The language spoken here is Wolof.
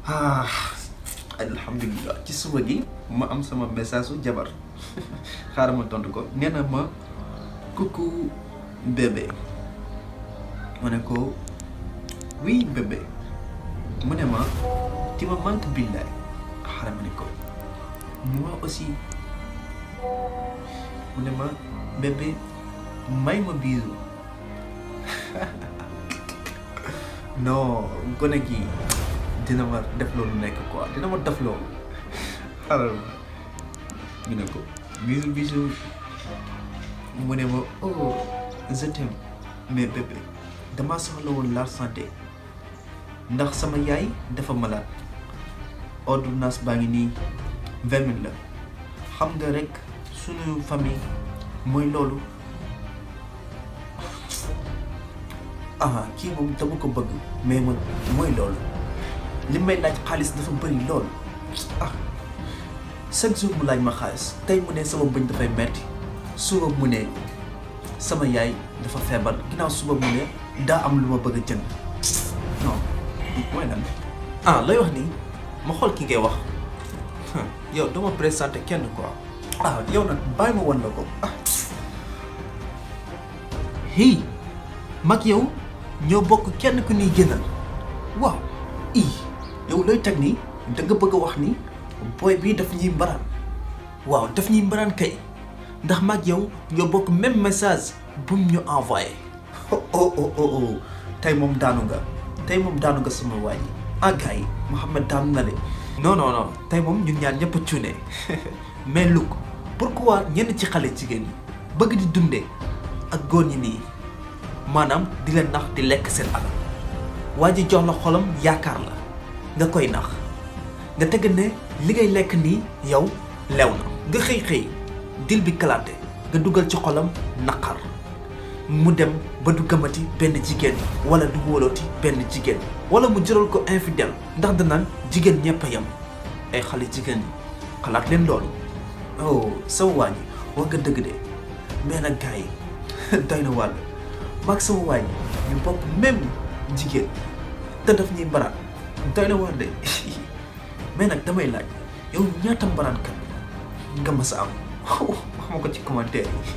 ah alhamdulilah ci suba gi ma am sama message su jabar xaaral ma tontu ko nee na ma coucou bébé ma ne ko oui bébé mu ne ma tu me manques billaay xaaral ma ne ko moi aussi mu ne ma bébé may ma bisou non gone gi dina ma def loolu nekk quoi dina ma def loolu xaaral ma ñu ne ko bisou bisou mu ne ma oh je t'aime mais bébé damaa soxla woon la santé ndax sama yaay dafa malade ordonnance baa ngi nii 20 000 la xam nga rek suñu famille mooy loolu ah kii moom dama ko bëgg mais man mooy loolu li may laaj xaalis dafa bëri lool ah chaque jour mu laaj ma xaalis tey mu ne sama bëñ dafay metti suba mu ne sama yaay dafa feebar ginnaaw suba mu ne daa am lu ma bëgg a jënd non mooy lan ah looy wax nii ma xool ki ngay wax yow dama présenté kenn quoi ah yow nag bàyyi ma wan la ko ah hey mag yow ñoo bokk kenn ku ñuy génnal waaw yow looy teg nii da nga bëgg a wax ni booy bii daf ñuy mbaraan waaw daf ñuy mbaraan kay ndax mag yow ñoo bokk même message bu ñu envoyé oh tey moom daanu nga sama waa ji ah gars yi Mouhamed daanu na de non tey moom ñun ñaar ñëpp a cuune mais Luc pourquoi ñenn ci xale jigéen ñi bëgg di dundee ak góor ñi nii maanaam di leen nax di lekk seen alal waa ji jox la xolam yaakaar la nga koy nax nga teg ne li ngay lekk nii yow lew na nga xëy dil bi kalaate nga dugal ci xolam naqar mu dem ba du gëmati benn jigéen wala du wóolooti benn jigéen wala mu jëral ko infidèle ndax danaan jigéen ñëpp a yem ay xale jigéen ñi xalaat leen loolu oh sama waa ji wax nga dëgg de mais nag gars yi doy na wàll maag sama waa ji ñu bokk même jigéen te daf ñuy mbaraan doy na wàll de mais nag damay laaj yow ñaata mbaraan kat nga mas a am wax ma ko ci commentaire yi